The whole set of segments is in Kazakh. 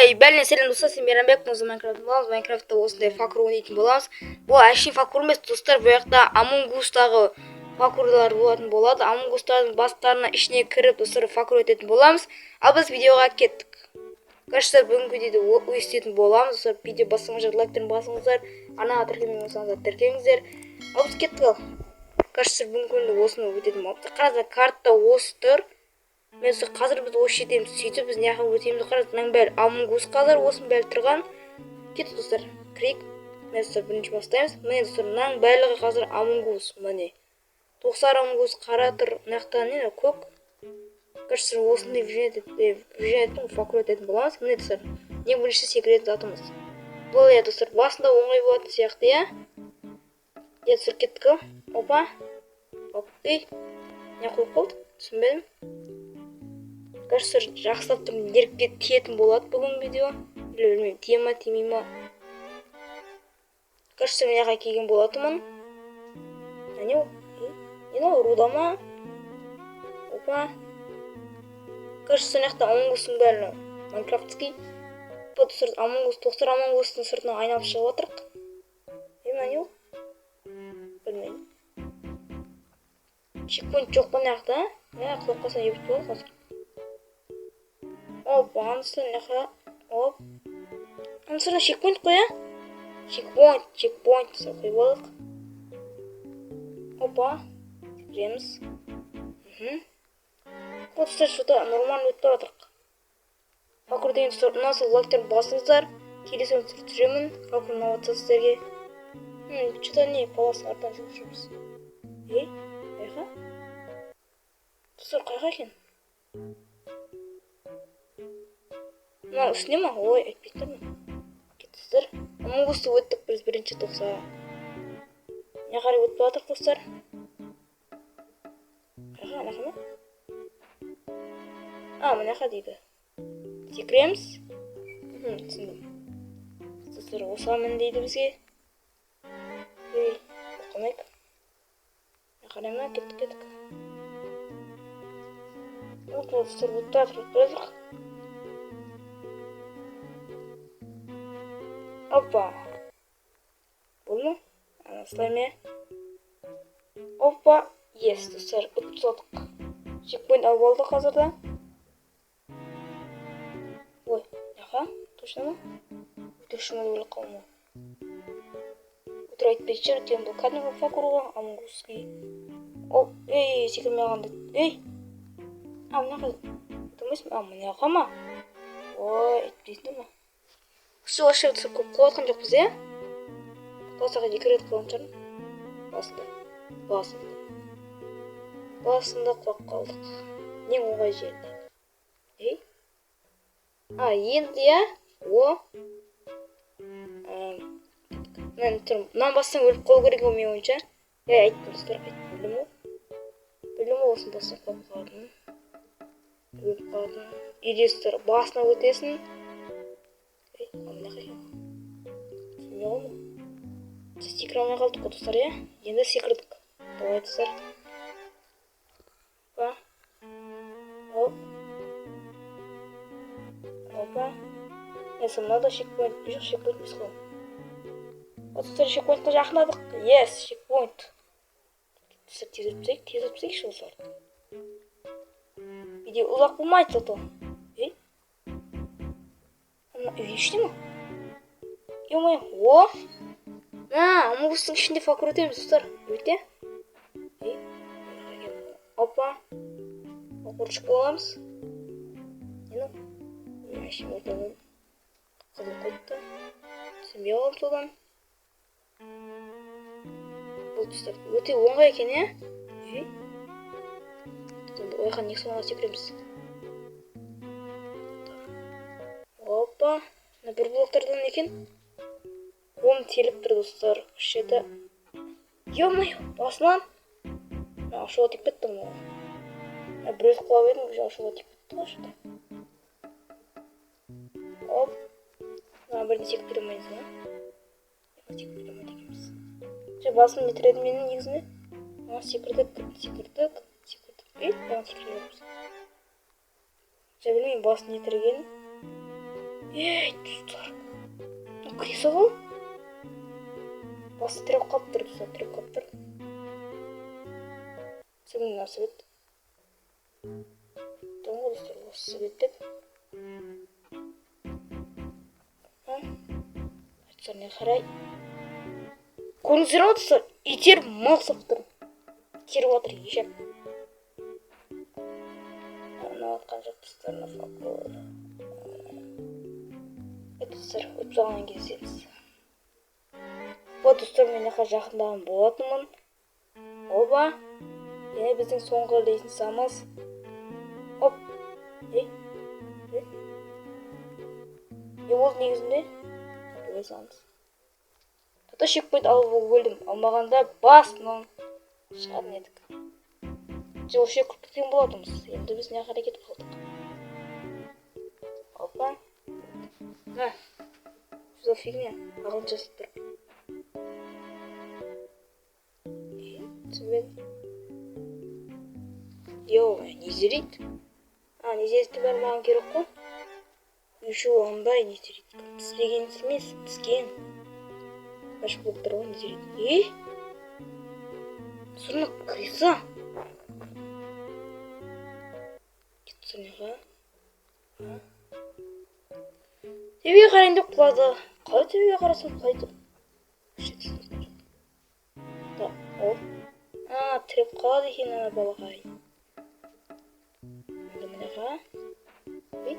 Ей, бәріне сәлем, достар, сен Мейрамбек, біз Майнкрафт боламыз. Майнкрафтта осындай паркур ойнайтын боламыз. Бұл әшейін паркур емес, достар, бұл жақта Among Us'тағы паркурлар болатын болады. Among Us'тардың бастарына ішіне кіріп, достар, паркур өтетін боламыз. Ал біз видеоға кеттік. Короче, бүгінгі видеода өстетін боламыз. Достар, видео бастамай лайктарын басыңыздар, арнаға тіркелмеген болсаңыздар, тіркеліңіздер. Ал біз кеттік ал. Короче, бүгінгі күнде осыны өтетін боламыз. Қараңыздар, карта осы тұр. Мен қазір біз осы жердеміз. Сөйтіп біз мына жаққа өтеміз. Қараңыз, мынаның бәрі Among Us қазір, осының бәрі тұрған. Кеттік, достар, кірейік. Міне, достар, бірінші бастаймыз. Міне, достар, мынаның барлығы қазір Among Us. Міне. Тоқсар Among Us қара тұр. Мына жақта не көк. Короче, осындай выживание паркур өтетін боламыз. Міне, достар, ең бірінші секіретін затымыз. Бұл, иә, достар, басында оңай болатын сияқты, иә. Иә, достар, кеттік ау. Опа. Оп, ей, не қойып қалды? Түсінбедім. Кажется, жақсылап тұрып нервке тиетін болады бүгін видео. Или білмеймін, тие ма, тимей ма. Кажется, мен жаққа келген болатынмын. А не ол? Не мынау, руда ма? Опа. Кажется, мына жақта Among Us'ың бәрі майнкрафтский. Вот, достар, Among Us, тоқсар Among Us'тың сыртынан айналып шығып отырық. Е, мына не ол? Білмеймін. Чекпоинт жоқ па мына жақта? Е, құлап қалсам не болады қазір? Опа, анысы мына жаққа. Оп. Анысы чекпоинт қой, иә? Чекпоинт, чекпоинт қойып алдық. Опа. Секіреміз. Вот, достар, что-то нормально өтіп бара жатырық. Паркур деген, достар, ұнаса, лайктарын басыңыздар. Келесі түсіремін. Паркур ұнап жатса сіздерге. Что-то не, паластың артынан жүріп жүрміз. Ей, қайға? Достар, қайға екен? Мына үстіне ма? Ой, айтпай тұрмын. Кеттіңіздер. Among Us'ты өттік біз бірінші тоқса. Не қарай өтіп бара жатырық, достар? Қайға, ана ма? А, мына жаққа дейді. Секіреміз. Түсіндім. Достар, осыған мін дейді бізге. Ей, қоймайық. Қарай ма? Кеттік, кеттік. Оп, достар, өтіп жатыр, өтіп бара жатырық. Опа. Болды ма? Ана осылай ме? Опа. Yes, достар, ұтып тастадық. Чекпоинт алып алдық қазірде. Ой, аха, точно ма? Өтірікші ма деп ойлап қалдым ғой. Өтірік айтпайтын шығар, өйткені бұл кәдімгі паркур ғой, Among Us'ский. Оп, ей, секірмей қалғанда. Ей! А, мына жаққа өте алмайсың ба? А, мына жаққа ма? Ой, айтпайсыңдар ма? Осы вообще көп қуып жатқан жоқпыз, иә? Құласақ, екі рет құлаған шығармын. Басында. Басында. Басында құлап қалдық. Ең оңай жерінде. Ей? А, енді, иә? О. Мынаны тұр. Мынаны бассаң өліп қалу керек ғой менің ойымша. Иә, айттым, достар, айттым. Білдім ғой. Білдім ғой осыны бассаң құлап қалатынын. Өліп қалатынын. Или, достар, басына өтесің. Ей, мына жаққа екен. Түсінбей қалдым. Біз секіре алмай қалдық қой, достар, иә? Енді секірдік. Давай, достар. Опа. Оп. Опа. Несі, мынау да чекпоинт. Жоқ, чекпоинт емес қой. Вот, достар, чекпоинтқа жақындадық. Yes, чекпоинт. Достар, тез өтіп тастайық, тез өтіп тастайықшы осыларды. Видео ұзақ болмайды зато. Ей. Мына үйдің ішінде ма? Ё-моё, о! На, Among Us'тың ішінде паркур өтеміз, достар. Өте. Ей, опа. Паркурщик боламыз. Не мынау? Әшейін ортадан қызыл қойды да. Түсінбей қалдым содан. Бұл, достар, өте оңай екен, иә? Ей. Ойға не соңға секіреміз. Опа. Мына бір блоктардан екен. Қолым теліп тұр, достар. Вообще-то. Ё-моё, басынан. Ашуға тиіп кеттім ғой. Бір рет құлап едім, уже ашуға тиіп кетті ғой что-то. Оп. Мына бірден секіріп кете алмаймыз ба? Секіріп кете алмайды екенбіз. Же, басым не тіреді менің негізінде? А, секірдік, секірдік, секірдік. Ей, маған секіре береміз. Же, білмеймін, басым не тірегенін. Ей, достар. Крыса ғой. Басы тіреп қалып тұр, достар, тіреп қалып тұр. Сенің мына свет. Тұрмын ғой, достар, осы свет деп. Достар, не қарай. Көрдіңіздер ғой, достар, итеріп мал ұқсап тұр. Итеріп жатыр, ешек. Ұнап жатқан жоқ, достар, мына факел. Достар, өтіп қалған кездесеміз. Вот, достар, мен мына жақындаған болатынмын. Оба. Және біздің соңғы лестницамыз. Оп. Ей. Ей. Не болды негізінде? Өле саламыз. Тата чекпоинт алып өлдім. Алмағанда басынан шығатын едік. Біз осы жерге кіріп кеткен болатынбыз. Енді біз мына қарай кетіп қалдық. Опа. Мә. Что за фигня? Ағылшынша жазылып тұр. Түсінбедім. Йоу, незерит? А, незериттің бәрі маған керек қой. Еще ондай незерит. Түспеген емес, түскен. Баш болып тұр ғой незерит. Е? Сонда крыса. Кетсеңе. Төбеге қарайын деп құлады. Қалай төбеге қарасам құлайды? Да, оп. А, тіреп қалады екен ана балақай. Енді мынаға. Ей.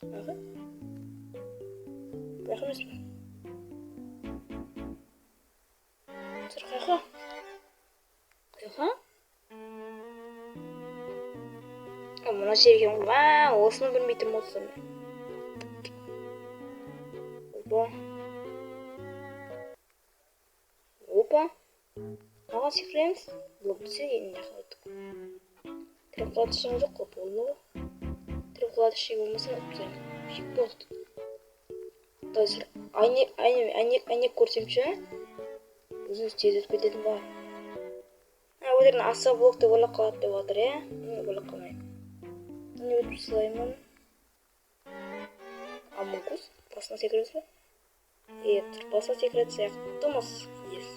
Аға. Бұяқ емес пе? Тұр, қаяққа? Қаяққа? А, мына жер екен ғой. Мә, осыны білмей тұрмын ғой мен. Опа. Опа. Маған секіреміз. Бұл бітсе енді мына жаққа өттік. Тіреп қалатын ештеңе жоқ қой, болды ғой. Тіреп қалатын ештеңе болмаса, ұтып шек болды. Достар, әйнек, әйнек, әйнек, әйнек көрсемші, өзіміз тез өтіп кететін бар. А, өздерін аса блок деп ойлап қалады деп жатыр, иә? Мен ойлап қалмаймын. Мен өтіп салаймын. Амогус, басына секіреміз бе? Е, тұр, басына секіретін сияқтымыз. Yes.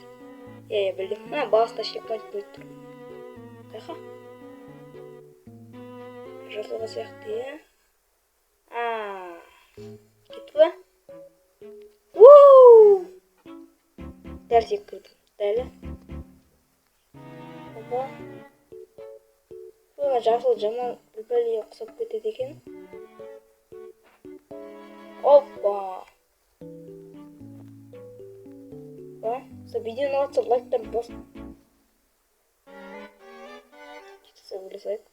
Иә, иә, білдім. Мына басында чекпоинт қойып тұр. Қаяққа? Жасылға сияқты, иә? А, кетті бе? Уу! Дәл секірдім. Дәл. Опа. Мына жасыл жаман бір бәлеге ұқсап кетеді екен. Опа. Опа. Сол видеоны ұнатса лайктар бас. Кетсе өле салайық.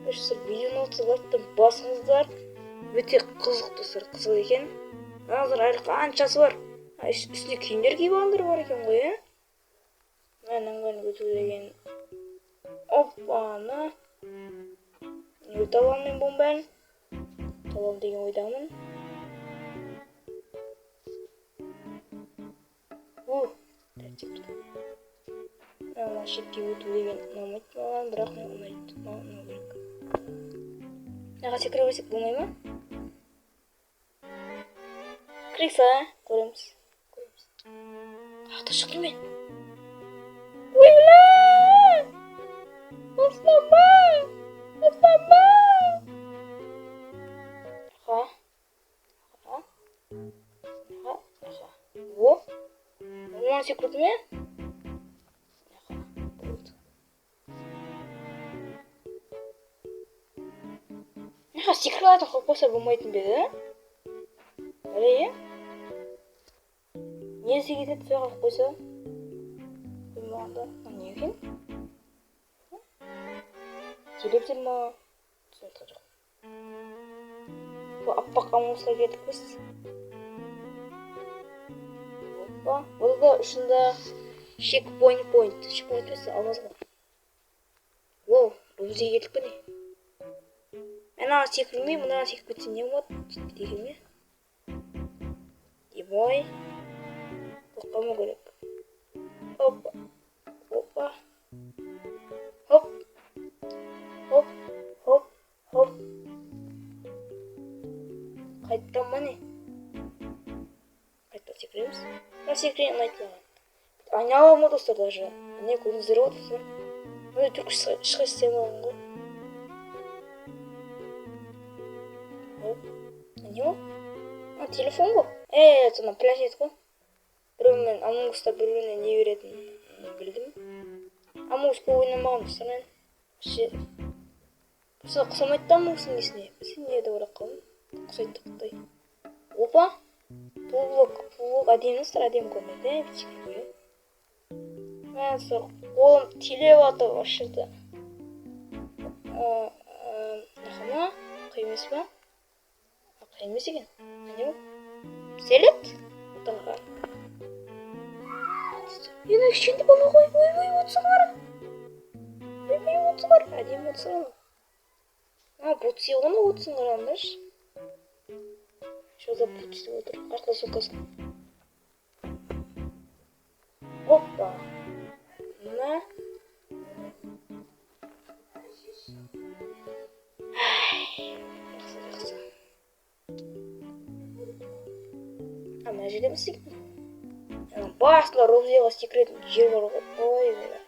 Короче, видеоны ұнатса лайктар басыңыздар. Өте қызық, достар, қызық екен. Қазір әлі қаншасы бар. Үстіне киімдер киіп алғандар бар екен ғой, иә? Мынаның бәрін өту деген. Опа-на. Өте аламын мен бұның бәрін. Өте аламын деген ойдамын. У, мына шетке өту деген ұнамайды маған, бірақ мен ұнайды. Маған ұнау керек. Мынаға секіре берсек болмай ма? Крыса, көреміз. Көреміз. Қаяқта шықтым мен? Ой, бля! Асланба! Асланба! Аха. Аха. Аха. Аха. О! Нормально секірдім, иә? Аха. Болды. Аха, секіре алатын қылып қойса болмайтын ба еді, а? Әлі, иә? Несі кетеді сол қылып қойса? Қоймағанда. Мына не екен? Телевизор ма? Түсініп тұрған жоқ. Бұл аппақ амусқа келдік біз. Опа. Бұл да ұшында чекпоинт пойнт. Чекпоинт емес, алмаз ғой. Воу, бұл бізге келдік пе не? Мен ана секірмей, мынаған секіріп кетсем не болады? Жетпейді екен ме? Ебой. Қорықпамау керек. Опа. Опа. Хоп. Хоп. Хоп. Хоп. Қайттан ба, не? Қайта секіреміз. Мына секірген ұнайды маған. Айналамын ғой, достар, даже. Міне, көрдіңіздер ғой, достар. Міне, түркі ешқайсысы істемеген ғой. Оп. Не ол? А, телефон ғой. Е, сонда планшет қой. Біреумен Амong Us'та бір-біріне не беретінін білдім. Among Us көп ойнамағанмын, достар, мен. Вообще. Просто ұқсамайды да Among Us'ың несіне. Сен не деп ойлап қалдым. Ұқсайды құттай. Опа! Пул блок, пул блок әдемі, достар, әдемі көрінеді, иә, бүйтіп қой. Мә, достар, қолым тилеп жатыр вообще. Мына қиын емес па? Қиын емес екен. Не ол? Пистолет? Отанға. Енді кішкентай бала ғой. Ой, ой, отсы қара. Ой, ой, отсы қара. Әдемі отсы ғой. А, бутсы ғой, мына отсын қараңдаршы. Что за бутсы деп отыр? Арқа сумкасы. Опа. Мына. Ай, жақсы, жақсы. А, мына жерде ме істеген? Ана басында Робзиға секіретін жер бар ғой. Ой, ой. Мына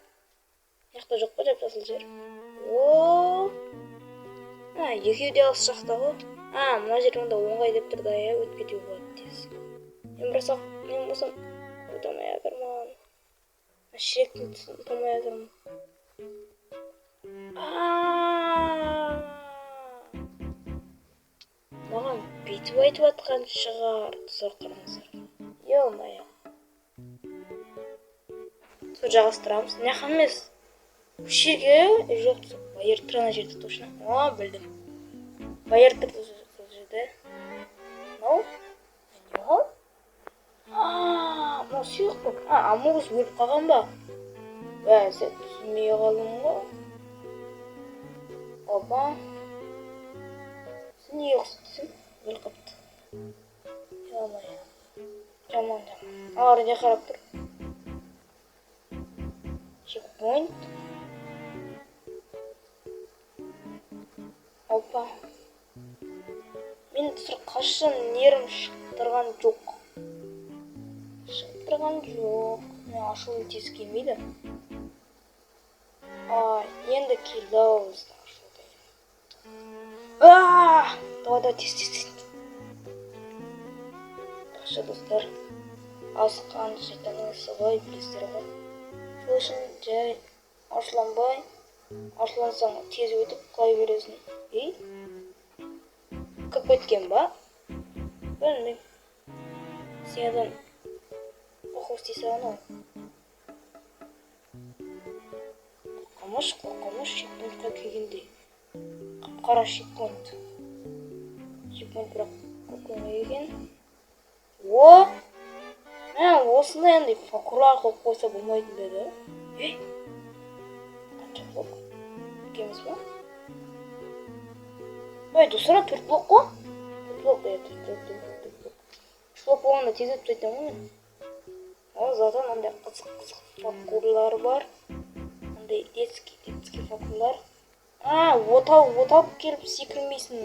жақта жоқ па жап жасыл жер? О! А, екеуі де алыс жақта ғой. А, мына жер онда оңай деп тұр да, иә, өтіп кетуге болады тез. Мен бірақ мен болсам өте алмай жатырмын. Шректің тұсын ұмытамай жатырмын. А! Маған бүйтіп айтып жатқан шығар. Достар, қараңыздар. Ё-моё. Сол жалғастырамыз. Мына жаққа емес. Осы жерге жоқ, байыр тұр ана жерде точно. О, білдім. Байыр тұр сол жерде. Мынау? Не ол? А, мынау сұйық қой. А, Амong Us өліп қалған ба? Бәсе, түсінбей қалдым ғой. Опа. Сен неге ұқсайсың? Өліп қалыпты. Ё-моё. Жаман, жаман. Ары не қарап тұр? Чекпоинт. Опа. Мен, достар, қашан нервім шығып тұрған жоқ. Шығып тұрған жоқ. Мен ашуым тез келмейді. Ай, енді келді ау біздің ашу. А! Давай, давай, тез, тез, тез. Жақсы, достар. Асқан шайтанның ісі ғой, білесіздер ғой. Сол үшін жай ашуланбай, ашулансаң тез өтіп құлай бересің. Ей? Кіріп кеткен ба? Білмеймін. Сен оқу істей салған ғой. Қорқамыш, қорқамыш, чекпоинтқа келгенде. Қап-қара чекпоинт. Чекпоинт бірақ көк екен. О! Мә, осындай андай паркурлар қойып қойса болмайтын ба еді? Ей! Қанша блок? Екі емес па? Ой, достар, 4 блок қой. 4 блок, е, 4 блок, 4 блок, 4 блок. 3 блок болғанда тез өтіп тастайтын ғой мен. О, зато андай қызық-қызық паркурлар бар. Андай детский, детский паркурлар. А, оталып келіп секірмейсің.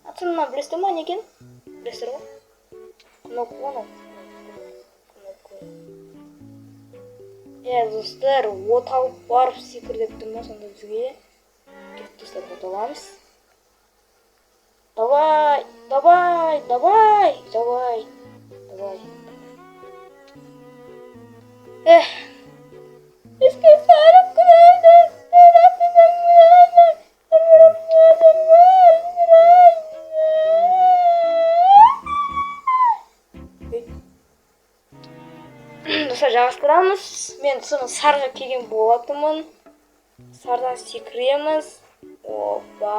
А, сен мына білесіздер ма не екен? Білесіздер ғой? Кнопка ғой. Кнопка. Е, достар, оталып барып секір деп тұр ма сонда бізге? Төрт, достар, оталамыз. Давай, давай, давай, давай, давай. Эх. Еске салып күледі. Достар, жалғастырамыз. Мен соны сарыға келген болатынмын. Сарыдан секіреміз. Опа,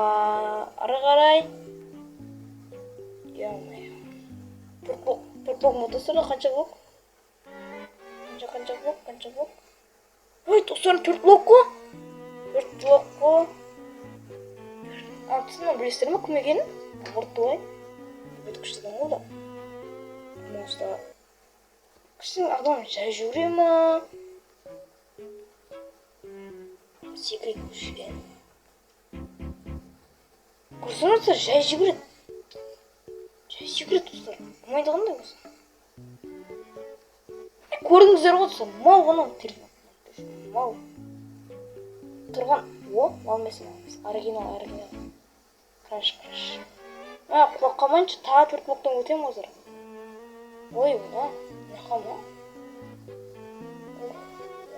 ары қарай. Ё-моё. 4 блок, 4 блок ма, достар, қанша блок? Қанша, қанша блок, қанша блок? Ой, достар, 4 блок қой. 4 блок қой. А, түсініп білесіздер ме кім екенін? Ортылай. Өте күшті адам ғой да. Монстр. Күшті адам жай жүре ма? Секіреді көшеден. Көрсеңіздер, жай жүгіреді. Секіреді, достар. Болмайды қандай осы. Көрдіңіздер ғой, достар, мал ғана телефон. Мал. Тұрған, о, мал емес, мал емес. Оригинал, оригинал. Краш, краш. А, құлап қалмайыншы, тағы төрт блоктан өтемін қазір. Ой, мына, мына ма?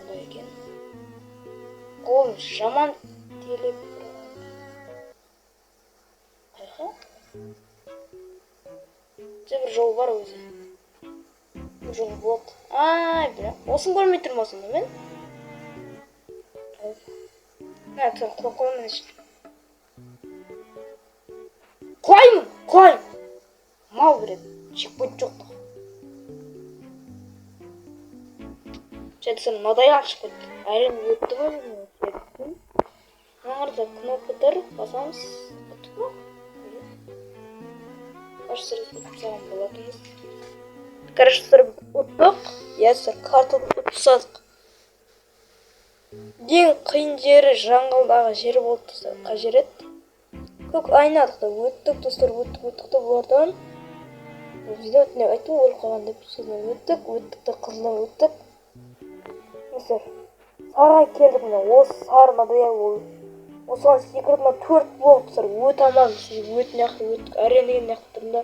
Ондай екен. Қолым жаман телеп. Қайқа? Бір жол бар өзі. Бір жол болады. Ай, бля. Осын көрмей тұрмын осында мен. Мә, тұр, құлап қаламын мен. Құлаймын, құлаймын. Мал береді. Чекпоинт жоқ та. Жетісін мынадай ашып кетті. Әрең өтті ғой. Мына қараса, кнопка тұр, басамыз. Ұттық па? Короче, ұтып тастаған болатынбыз. Короче, достар, ұттық. Иә, достар, картаны ұтып тастадық. Ең қиын жері жаңғылдағы жері болды, достар. Қай жер еді? Көк айнадық та өттік, достар, өттік, өттік та бұлардан. Бізде өтіне айттым ғой, өліп қалған деп. Содан өттік, өттік та қызылдан өттік. Достар, сарыға келдік міне, осы сары мынадай ол. Осыған секіріп мына төрт блок, достар, өте алмадым. Сөйтіп өт мына жақта өттік, әрең деген мына жақта тұрдым да.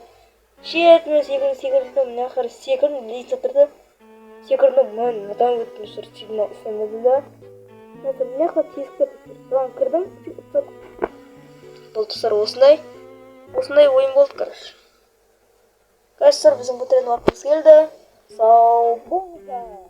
Шетінен секірдім, секірдім де мына жаққа секірдім, лестница тұрды. Секірдім, мына мынадан өттім, достар, сөйтіп мына үстінен өттім да. Достар, мына жаққа тесік тұр, соған кірдім, сөйтіп ұстадым. Болды, достар, осындай. Осындай ойын болды, короче. Короче, достар, біздің бітіретін уақытымыз келді. Сау болыңыздар.